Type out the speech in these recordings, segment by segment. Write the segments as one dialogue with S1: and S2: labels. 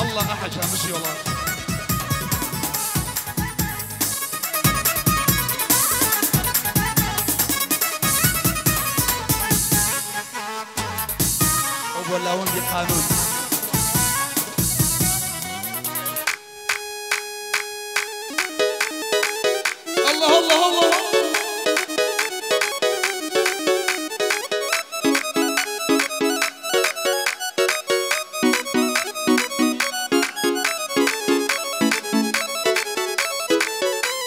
S1: الله أحد مشي والله. ولا وندي قانون الله الله الله.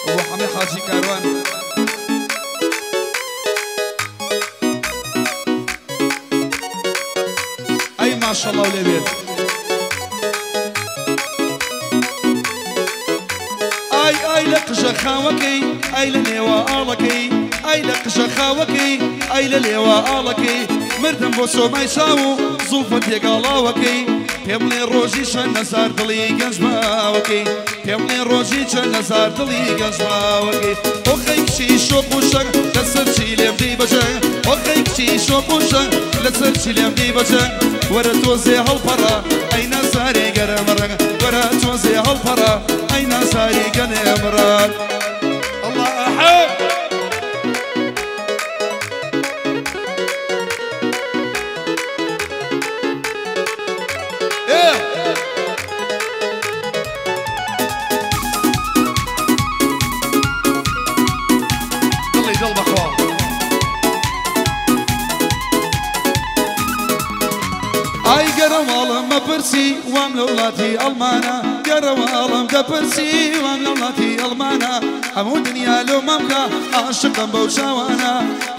S1: ابو حميد حاجي كاروان. ما شاء الله وليبيت. اي اي لقجة خاوكي اي لليوا آلكي اي لقجة خاوكي اي لليوا آلكي مردم بۆ سۆمای چاو و زوڵفت تێگاڵاوەکەی پێم لێ ڕۆژی چەند هەزار دڵی گەنج ماوەکەی پێم لێ ڕۆژی چەند هەزار دڵی گەنج ماوەکەی ئۆخەی کچی شۆق و شەنگ لەسەر چی لێم دی بەجەنگ ئۆخەی کچی شۆق و شەنگ لەسەر چی لێم دی بەجەنگ وەرە تۆزێ هەڵپەڕە ئەی نازاری گەرمڕەنگ وەرە تۆزێ هەڵپەڕە ئەی نازاری گەنێمڕەنگ. الله أحب. ئای گەرەواڵم مەپرسی وام لە وڵاتی ئەڵمانە گەرەواڵم دەپرسی وام لە وڵاتی ئەڵمانە هەموو دنیا لۆ مامکە عاشقم بەو چاوانە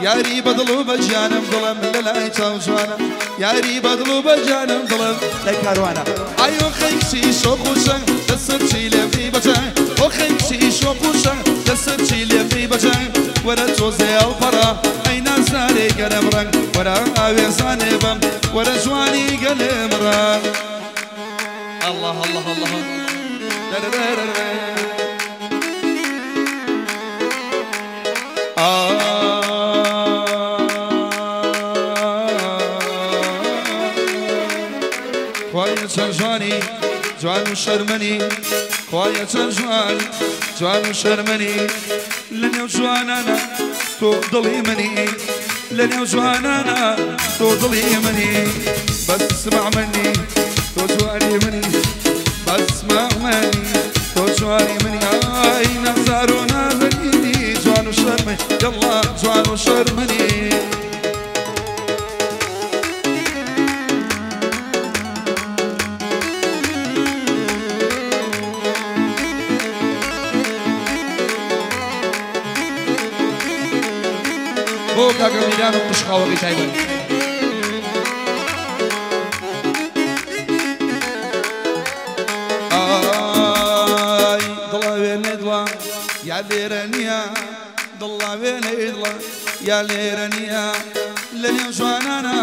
S1: یاری بەدڵ و بەگیانم دڵم لە لای چاو جوانە یاری بەدڵ و بەگیانم دڵم لای کاروانە. ئای ئۆخەی کچی شۆخ و شەنگ لەسەر چی لێم دی بەجەنگ ئۆخەی کچی شۆخ و شەنگ لەسەر چی لێم دی بەجەنگ وەرە تۆزێ هەڵپەڕە ئەی نازارێ گەرم ڕەنگ وەرە ئاوێزانێ بەم وەرە جوانی گەلێم ڕەنگ. الله الله الله. خوایە چەند جوانی جوان و شەرمنی خوایە چەند جوانی جوان و شەرمنی لە نێو جوانانە تۆ دڵی منی لە نێو جوانانە تۆ دڵی منی بەس اسمع منی تۆ جوانی منی بەس اسمع منی تۆ جوانی منی ئای نازار و نازەنینی جوان و شەرمنی یەڵڵا جوان و شەرمنی. بۆ کاکە میران و قوشخاوەکەی تایبەت. ئای دڵا وێنەی دڵا یا لێرە نییە دڵا وێنەی دڵا یا لێرە نییە لە نێو جوانانە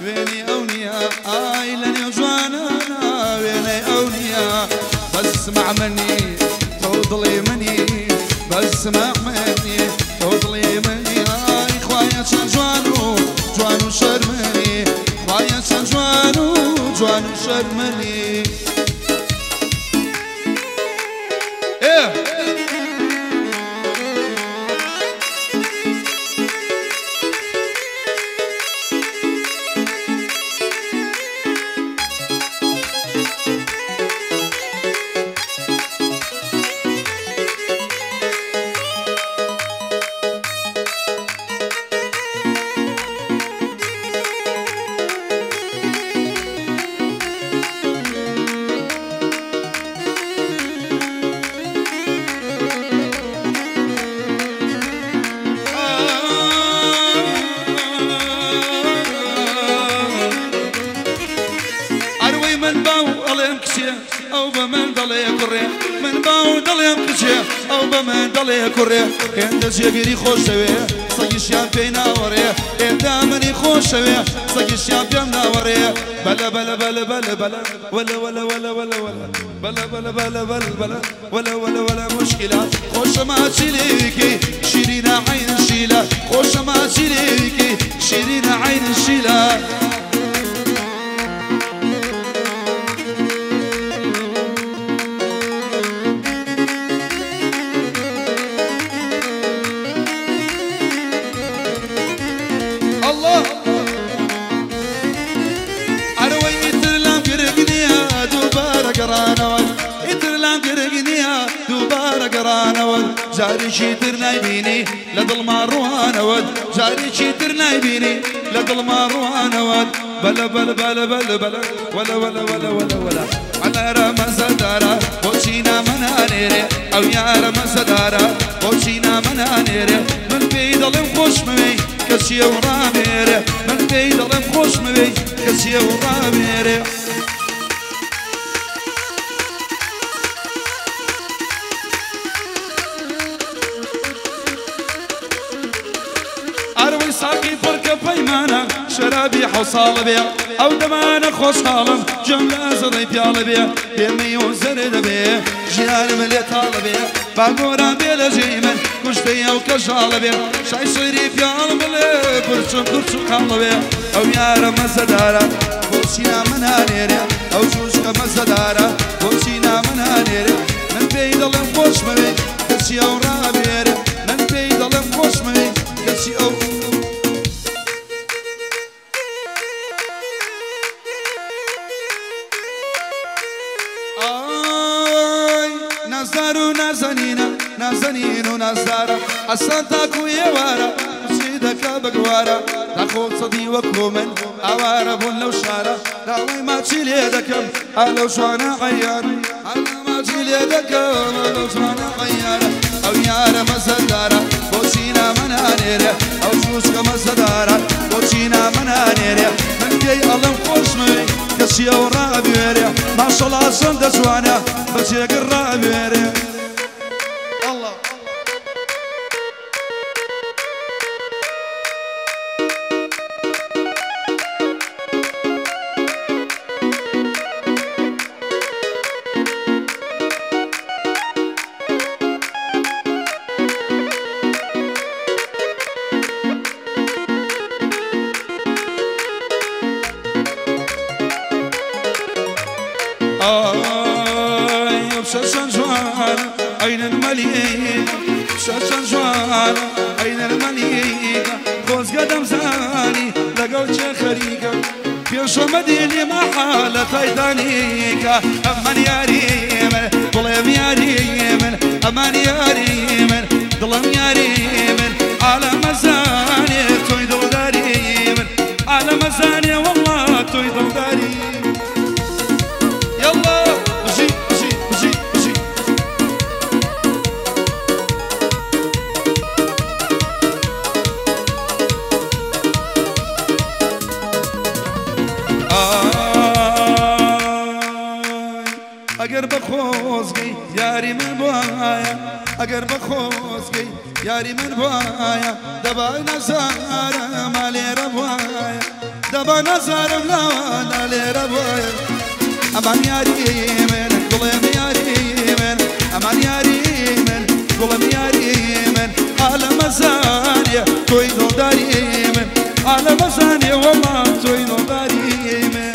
S1: وێنەی ئەو نییە ئای لە نێو جوانانە وێنەی ئەو نییە بەس اسمع منی تۆ دڵی منی بەس اسمع منی تۆ دڵی منی خوایە چەند جوان و جوان و شەرمنی خوایە چەند جوان و جوان و شەرمنی. ئەو بە من دەڵێ کوڕێ من باو دەڵێم کچێ ئەو بە من دەڵێ کوڕێ هێندە جێگیری خۆشەوێ سەگیشیان پێی ناوەڕێ هێندە منی خۆشەوێ سەگیشیان پێم ناوەڕێ بەلە بەلە بەلە بەلە بەلە وەلە وەلە وەلە وەلە وەلە بەلە بەلە بەلە بەلە بەلە وەلە وەلە وەلە مشکلە خۆشە ماچی لێکی شیرینە عەین شیلە خۆشە ماچی لێکی شیرینە عەین شیلە. گەڕانەوە جارێکی تر نایبینی لە دڵما ڕوانەوە جارێکی تر نایبینی لە دڵما ڕوانەوە بەلە بەلە بەلە بەلە بەلە وەلە وەلە وەلە وەلە وەلە عەلارە مەزەدارە بۆچی نامەنانێرێ ئەو یارە مەزەدارە بۆچی نامەنانێرێ من پێی دەڵێم خۆشمەوێی کەچی ئەو ڕامێرێ من پێی دەڵێم خۆشمەوێی کەچی ئەو ڕامێرێ ئەروەی ساقی پڕکە پەیمانە شەرابی حەوساڵە بێ ئەو دەمانە خۆشحاڵم گوێم لە ئازەڕەی پیاڵە بێ بێمەی و زەرێ دەبێ ژیانم لێ تاڵە بێ با گۆران بێ لە جێی من کوشتەی ئەو کەژاڵە بێ شای سوێری پیاڵ بڵێ پرچم پرچ و قاڵە بێ ئەو یارە مەزەدارە بۆچی نامەنانێرێ ئەو جووشکە مەزەدارە بۆچی نامەنانێرێ من پێی دەڵێم خۆشمەوێ کەچی ئەو ڕابێرێ من پێی دەڵێم خۆشمەوێ کەچی ئەو نازدار و نازەنینە نازەنین و نازدارە ئەسان تاکو ئێوارە چی دەکا بەگوارە تاخۆ سەدی وەکو من ئاوارە بوون لەو شارە داوای ماچی لێ دەکەم ئا لەو جوانە عەیارە ئا ماچی لێ دەکەم ئا لەو جوانە عەیارە ئەو یارە مەزەدارە بۆچی نامەنانێرێ ئەو جووچکە مەزەدارە بۆچی نامەنانێرێ من پێی ئەڵێم خۆشمەوێ کەچی ئەو ڕابوێرێ ماشەڵا چەندە جوانە بەجێگر ڕابوێرێ ئەڵڵا عين المليك شاشن جوان عين المليك خوز قدم زاني لقوت خريكا بيشو مديني ما حالة تايتانيكا أمان يا ريمن ظلم يا ريمن أمان يا ريمن ظلم يا ريمن على مزاني تويدو داريمن على مزاني والله تويدو داريمن يلا جي جي جي جي ئەگەر بە خۆزگەی یاری من بوایە ئەگەر بە خۆزگەی یاری من بوایە دەبا نەزارم لێرە بوایە دەبا نەزارم لاوانە لێرە بوایە ئەمان یاری من گوڵێم یاری من ئەمان یاری من گوڵم یاری من عالەمەزانێ تۆی دڵداری من عالەمەزانێ وەڵا تۆی دڵداری من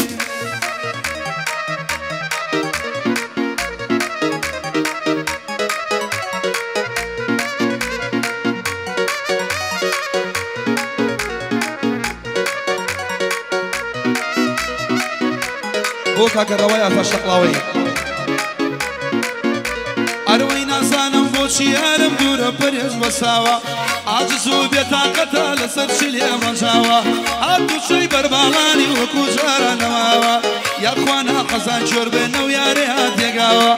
S1: بۆ کاکە ڕەوای ئاسا شەقڵاوەی ئەرەوەی نازانم بۆچی یارم دوورە پەرێز بەساوە عاجز و بێتاقەتە لەسەر چی لێم ڕەنجاوە هاتوو چۆی بەرباڵانی وەکو جاران نەماوە یاخوانا حەزان چۆر بن ئەو یارەیان تێگاوە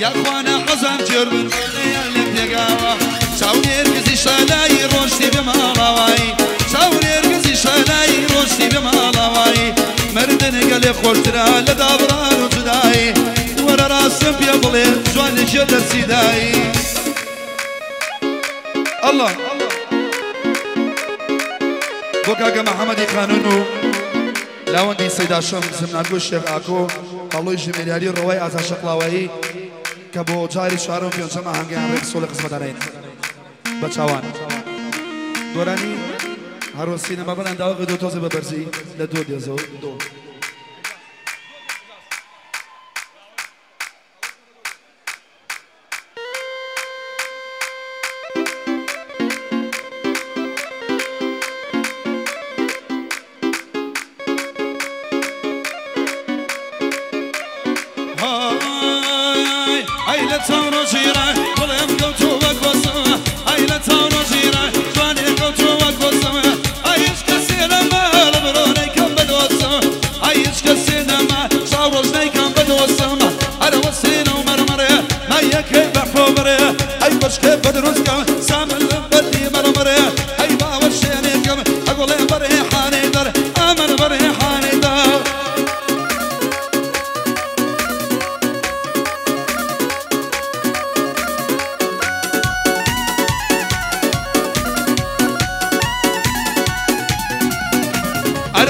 S1: یاخوانا حەزان چۆر بن یان لێم تێگاوە چاو نێرگزی شالایی ڕۆشتی بێ ماڵاوایی چاو نێرگزی شالایی ڕۆشتی بێ ماڵاوایی مردن گەلێ خۆشترە لە دابڕان و جودایی وەرە ڕاستم پێ بڵێ جوانێکیە دەرسی دایی ئەڵڵا بۆ کاکە محەممەدی خانون و لاوەندی سەیداشەم زمناگۆی شێخ ئاکۆ هەڵۆی ژمێریاری ڕەوای ئازا شەقڵاوایی کە بۆ جاری چوارەم و پێنجەم ئاهەنگیان ڕێکخستووە لە خزمەتانین بە چاوان گۆرانی هەرۆسینە بابەتان داوا کردووە تۆزێ بە بەرزی لە دوو دێزەوە دوو هاي لە چاو ڕۆژیرە بڵێم کەوتۆ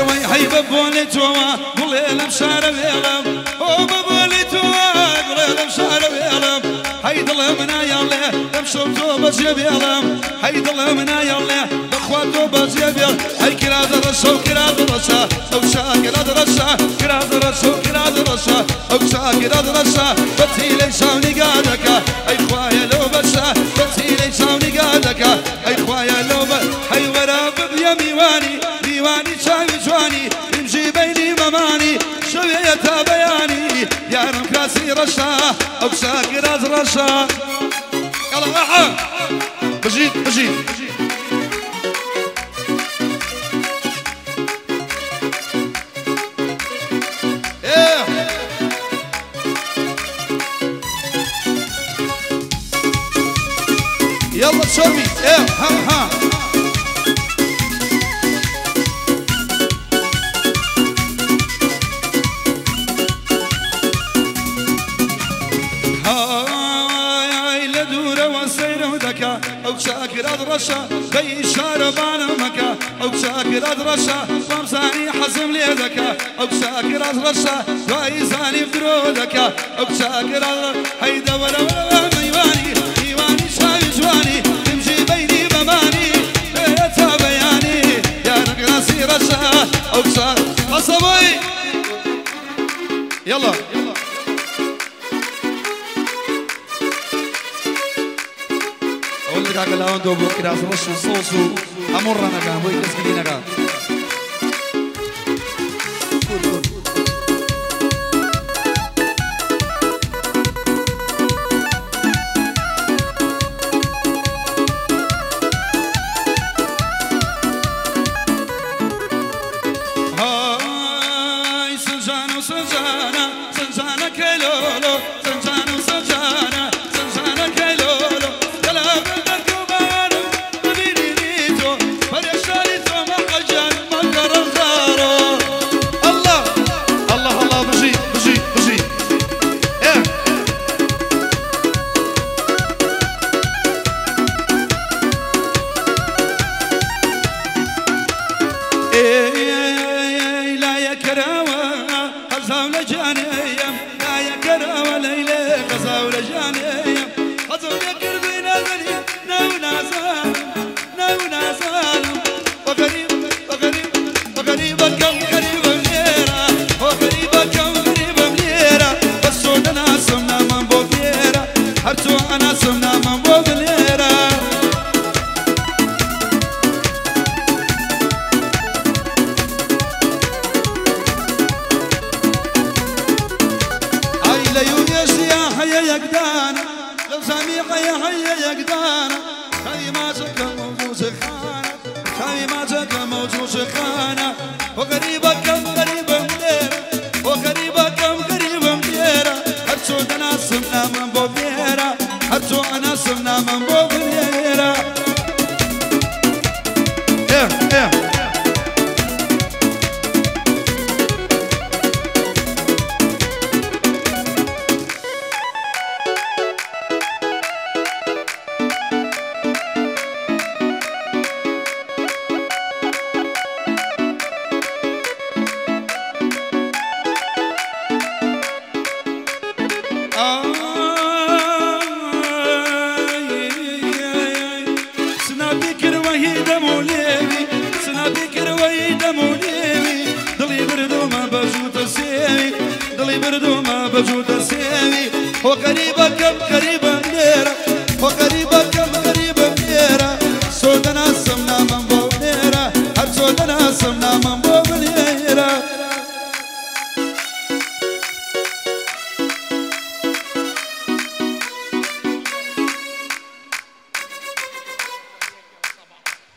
S1: وەی هەی بە بۆنێ تۆوە گوڵێ لەم شارە وێڵم ئۆ بە بۆنێ تۆوە گوڵێ لەم شارە وێڵم هەی دڵێ منایەڵێ لەم شەو تۆ بەجێ بێڵم هەی دڵێ منایەڵێ بەخوا تۆ بەجێ بێڵ هەی کرازە ڕەشە و کرازە ڕەشە ئەو شاکرات ڕەشە کرازە ڕەشە و کرازە ڕەشە ئەو شاکرات ڕەشە بەچیلەی چاو نیگا دەکا ئەی خوایە لەو بەشە بەچیلەی چاو نیگا دەکا ئەی خوایە لەو بە هەی وەرە ببیە میوانی میوانی چاوی جوانی بمژی بەینی مەمانی شەوێیە تا بەیانی یارم کراسی ڕەشە ئەو شاکرات ڕەشە يلا أحا بجيت بجيت ايه يلا تشربي ايه ها ها هاي لدورة وسيرة ودكا او شاكر رشا بي شاربان مكا او شاكر رشا وامزاني حزم ليدكا او شاكر رشا وايزاني بدرودكا او شاكر هيدا ولا ولا ميواني ميواني شاي جواني تمشي بيني بماني بيتا بياني يا نقراسي رشا او شاكر قصبي يلا کاکە لاوەندەوە بۆ کراس ڕەش و سۆس و هەموو ڕەنەکان بۆی کەسگیری نەکا. هاي سنجان وسنجانة سنجانة كيلولو سنجان وسنجانة سنجانة كيلولو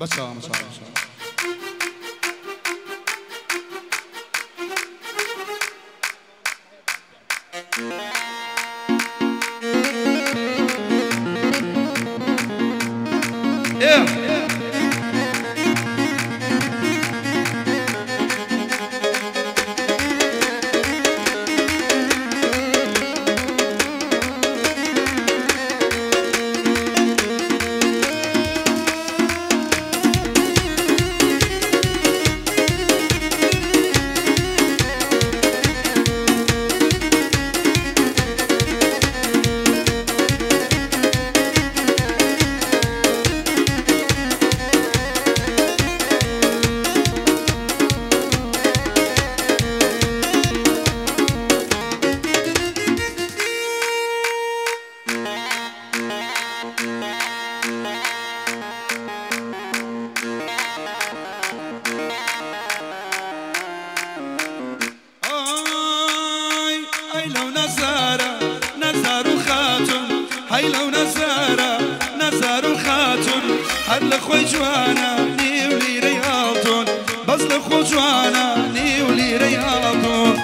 S1: بس. ئەی لەو نەزارە نەزار و خاتون هەر لە خۆی جوانە نیو لیرەی ئاڵتون بەس لە خۆ جوانە نیو لیرەی ئاڵتون.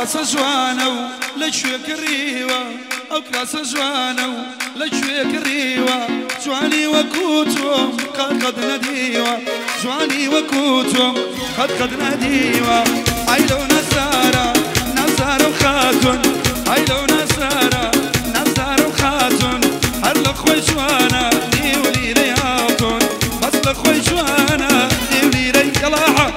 S1: کراسە جوانە و لەکوێ کڕیوە ئەو کراسە جوانە و لەکوێ کڕیوە جوانی وەکوو تۆم قەت قەت نەدیوە جوانی وەکوو تۆم قەت قەت نەدیوە. ئەی لەو نەزارە نەزارە و خاتون ئەی لەو نەزارە نەزارە و خاتون هەر لە خۆی جوانە نیو لیرەی ئاڵتون بەس لە خۆی جوانە نیو لیرەی یەڵاحە.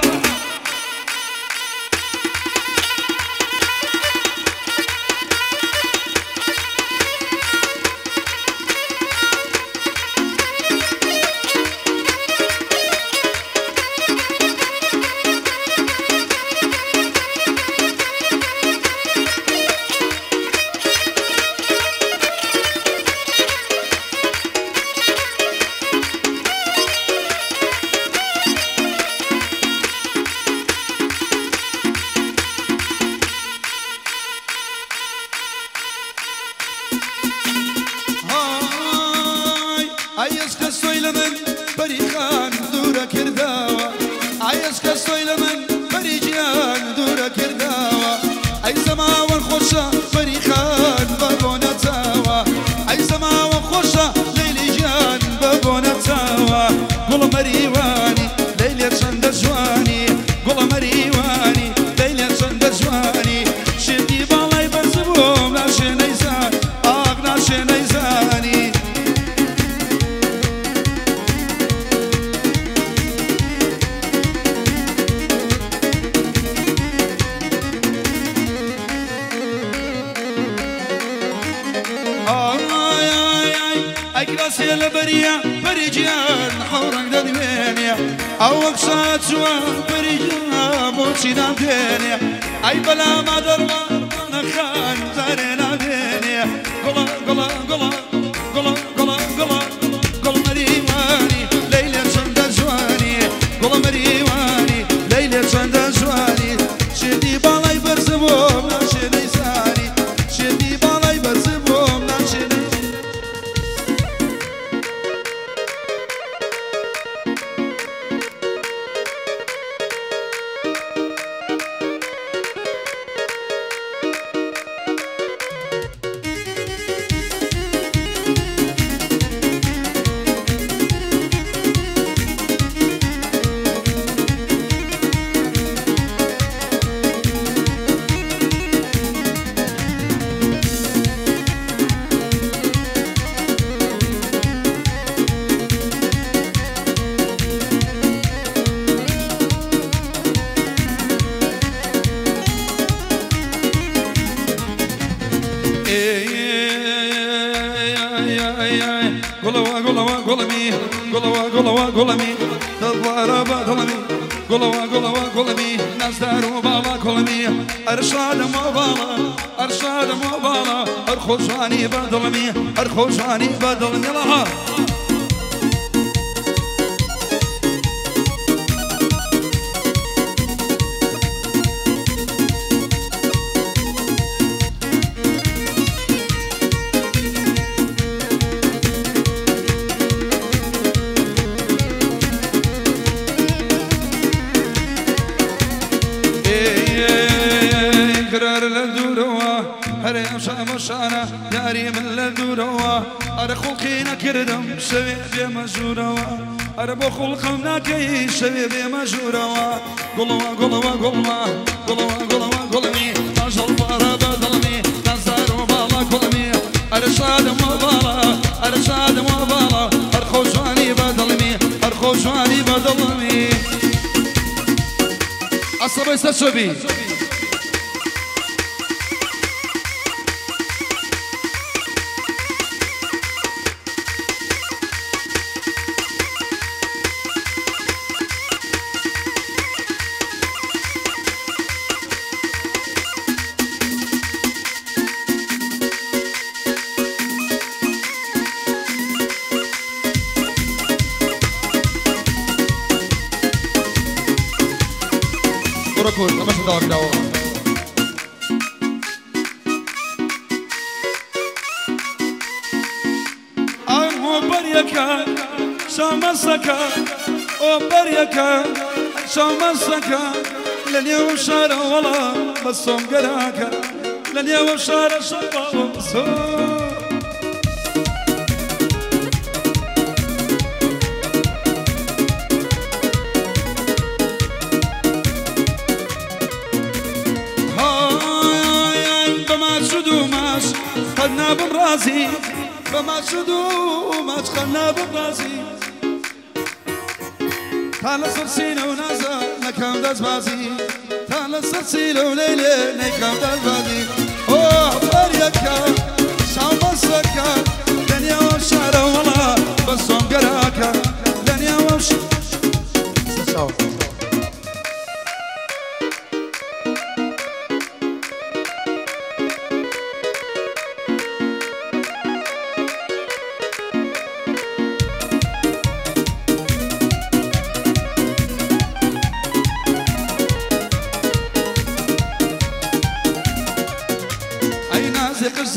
S1: أرخوشاني بدلني لها. یاری من لە دوورەوە ئەرە خوڵقی نەکردم شەوێ بێمە ژوورەوە ئەرە بۆ خوڵقم ناکەی شەوێ بێمە ژوورەوە گوڵەوە گوڵەوە گوڵمە گوڵەوە گوڵەوە گوڵمی ئاژەڵ پارە بەدڵمی نازار و باڵا گوڵمی ئەرە شادم و باڵا ئەرە شادم و باڵا هەر خۆشوانی بەدڵمی هەر خۆشوانی بەدڵمی ئەسەبەی سەرچۆبی. کوڕە کورد ئەمەش داواکراوە. ئەم بەریەکە شامەسەکە ئۆ بەریەکە شامەسەکە لە نێو شارە وەڵا بەسۆم گەراکە لە نێو شارە شەقاوە بەسۆم. قد نابم رازي بما شدو ما قد نابم رازي تا لەسەر سینە و نازە نەکەم دەستبازی تا لەسەر سینە و لەیلێ نەیکەم دەستبازی. ئۆ بەریەکە شامەسەکە لە نێوە شارە وەڵا بەسۆم گەراکە لە نێوە سەرچاوە.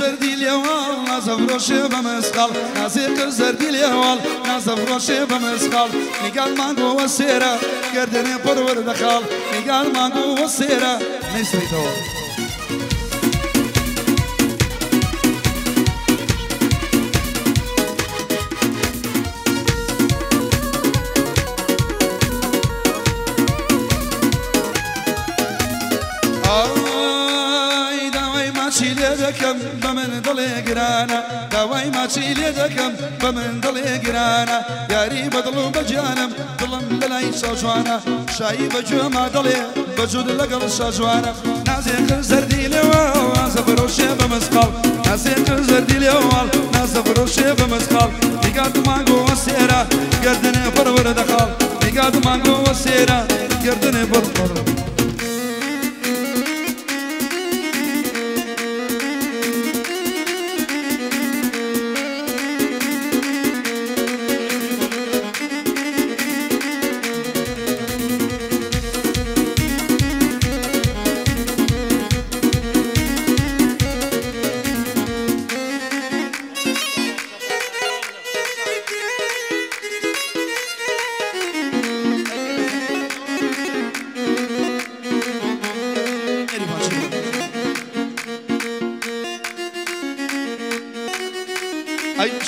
S1: زەردی لێواڵ نازەفرۆشێ بە مسقاڵ نازێ قر زەردی لێواڵ نازەفرۆشێ بە مسقاڵ نیگال مانگۆوە سێرە گەردنێ پەروەردەخاڵ نیگال مانگۆوە سێرە نەیسریتەوە. دەکەم بە من دڵێ گرانە داوای ماچی لێ دەکەم بە من دڵێ گرانە یاری بەدڵ و بەگیانم دڵم لەلای شاجوانە شایی بەگوێما دڵێ بەجوود لەگەڵ شاجوانە نازێ قر زەردی لێواڵ نازەفرۆشێ بە مسقاڵ نازێ قر زەردی لێواڵ نازەفرۆشێ بە مسقاڵ نیگات مانگۆوە سێرە گەردنێ پەروەردەخاڵ نیگات مانگۆوە سێرە گەردنێ پەروەردە.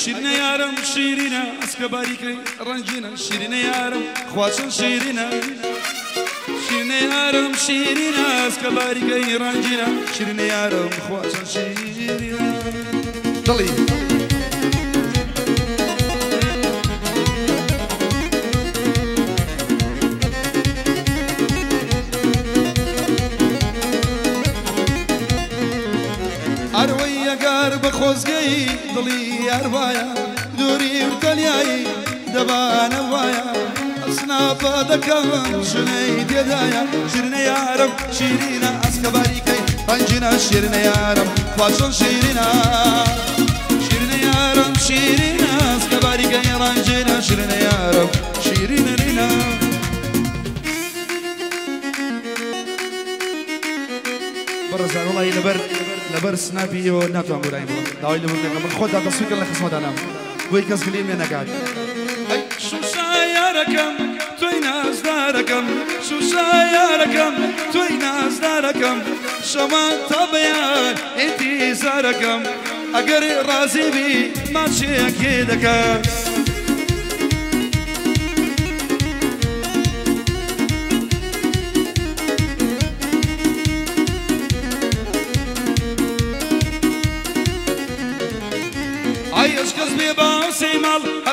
S1: شیرینە یارم شیرینە ئەسکە باریکەی ڕەنگینە شیرینە یارم خواچن شیرینە شیرینە یارم شیرینە ئەسکە باریکەی ڕەنگینە شیرینە یارم خواچن شیرینە. دڵی ئەروەی ئەگەر بە خۆزگەی دڵی یار وایە دووری و تەنیایی دەبانە وایە ئەسناپە دەکەم ژنەی تێدایە شیرینە یارم شیرینە ئەسکە باریکەی ڕەنگینە شیرینە یارم خواچۆن شیرینە شیرینە یارم شیرینە ئەسکە باریکەی ڕەنگینە شیرینە یارم شیرینە رینە. بەڕێزان وەڵی لەبەر سناپی ئێوە ناتوان گۆرانی بڵێم داوای لێبوردن دەکەم من خۆتان تەسویکردن لە خزمەتانام بۆی کەس گلیم لێ نەکات. ئەی شوشا یارەکەم تۆی نازدارەکەم شوشا یارەکەم تۆی نازدارەکەم شەوان تا بەیان ئینتیزارەکەم ئەگەر ڕازی بی ماچێکی دەکەم.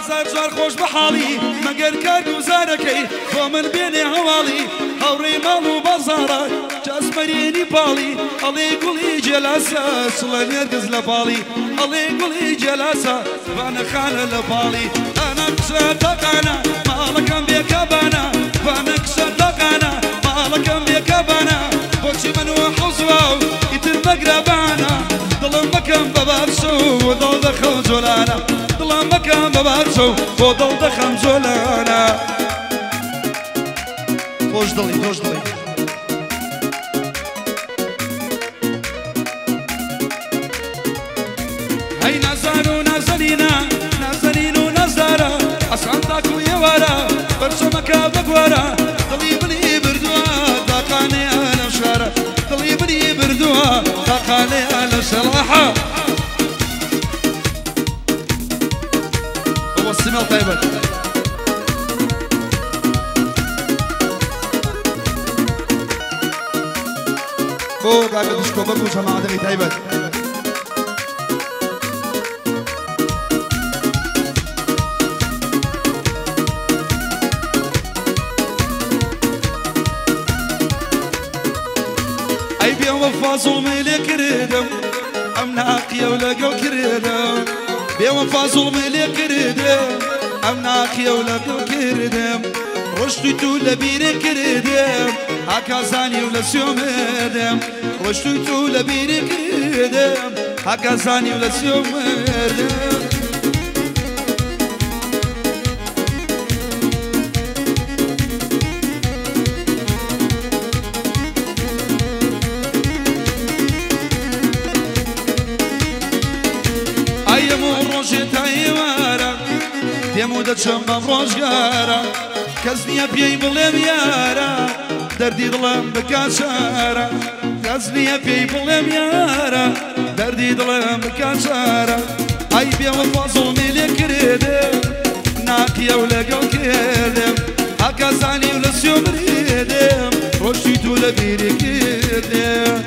S1: هەزار جار خۆش بە حاڵی مەگەر کارگوزارەکەی بۆ من بێنێ هەواڵی هاوڕێی ماڵ و بازاڕە جاسمەرێنی پاڵی ئەڵێ گوڵی جێلاسە چڵە نێرگز لە پاڵی ئەڵێ گوڵی جێلاسە وانەخانە لە پاڵی ئانا کچە تاقانە ماڵەکەم بێکەبانە وانە کچە تاقانە ماڵەکەم بێکەبانە بۆچی من و حەوزوە و ئیتر مەگرەبانە دڵم بەکەم بە بارچە و دڵ دەخەم جۆلانە دڵم بەکەم بە بارچە و بۆ دڵ دەخەم جۆلانە. خۆش دڵی خۆش دڵی. بەگوارە دڵی منی بردووە تاقانەیە لەم شارە دڵی منی بردووە تاقانەیە لەم شەڵاحە هو السمال تایبەت بۆ کاکە دشکۆ بەک و جەماعەتەکەی تایبەت ئەی بێوەفا زوڵمی لێ کردم ئەم ناقیە و لەگەڵ کردم بێوەفا زوڵمی لێ کردم ئەم ناقیە و لەگەڵ کردم ڕۆشتوی تو لەبیرێ کردم هاکازانی و لە سیۆمردم ڕۆشتوی تو لەبیرێ کردم هاکازانی و لە سیۆمردم ئەیەم و ڕۆژێ تا ئێوارە دێم و دەچم بەم ڕۆژگارە کەس نییە پێی بڵێم یارە دەردی دڵم بکا چارە کەس نییە پێی بڵێم یارە دەردی دڵم بکا چارە ئەی بێوەفا زوڵمی لێ کردم ناقیە و لەگەڵ کردم هاکازانی و لە سیۆمریدم ڕۆشتی تو لەبیری کردم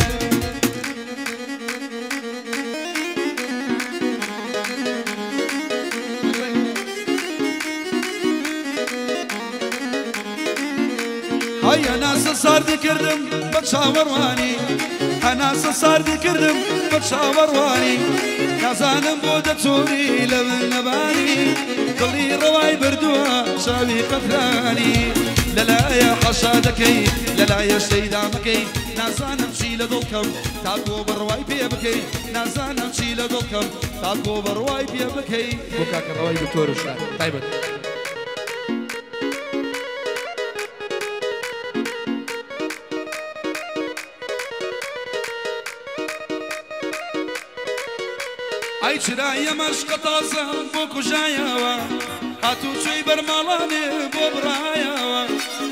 S1: هەی هەناسە ساردی کردم بە چاوەڕوانی هەناسە ساردی کردم بە چاوەڕوانی نازانم بۆ دەچۆری لە من نەبانی دڵی ڕەوای بردووە چاوی قەترانی لەلایە حەشا دەکەی لەلایە شەیدامەکەی نازانم چی لە دڵکەم تاکۆ بڕوای پێ بکەی نازانم چی لە دڵکەم تاکۆ بڕوای پێ بکەی بۆ کاکە ڕەوای دکتۆر و شار تایبەت ئەی چرایە مەشقە تازە بۆ کوژایەوە هاتوچۆی بەرماڵانێ بۆ بڕایەوە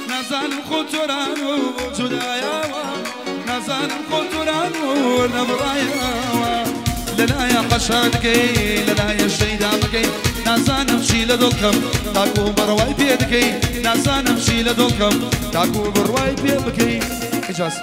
S1: نازانم خۆ تۆران و بۆ جودایەوە نازانم خۆ تۆران و نەبڕایەوە لەلایە حەشا دەکەی لەلایە شەیدا بکەی نازانم چی لە دڵکەم تاکو بڕوای پێ دەکەی نازانم چی لە دڵکەم تاکو بڕوای پێ بکەی ئیجاز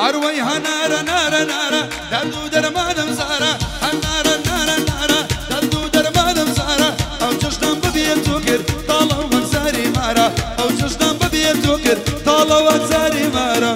S1: ئەروەی هەنارە نارە نارە دەرد و دەرمانم زارە هەنارە نارە نارە دەرد و دەرمانم زارە ئەو جەژنم ببێت تۆ کرد تاڵە وەک زاری مارە ئەو جەژنم ببێت تۆ کرد تاڵە وەک زاری مارە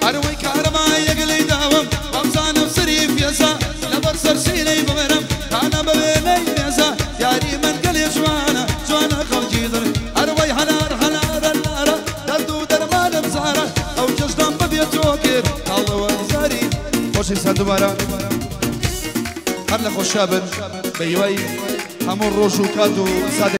S1: ئەروەی کارەبایەک لێی داوم وامزانم سەری فێزە لەبەر سەرسیلەی بڵێرم تانە بەوێنەی مێزە یاری من گەلێ جوانە جوانە خەڵکی دڵ ئەروەی هەنار هەنارە نارە دەرد و دەرمانم زارە ئەو جەژنم ببێت تۆ کرد تاڵە وەک زاری خۆشەویستان دووبارە هەر لە خۆشا بن بە هیوای هەموو ڕۆژ و کات و ساتێک.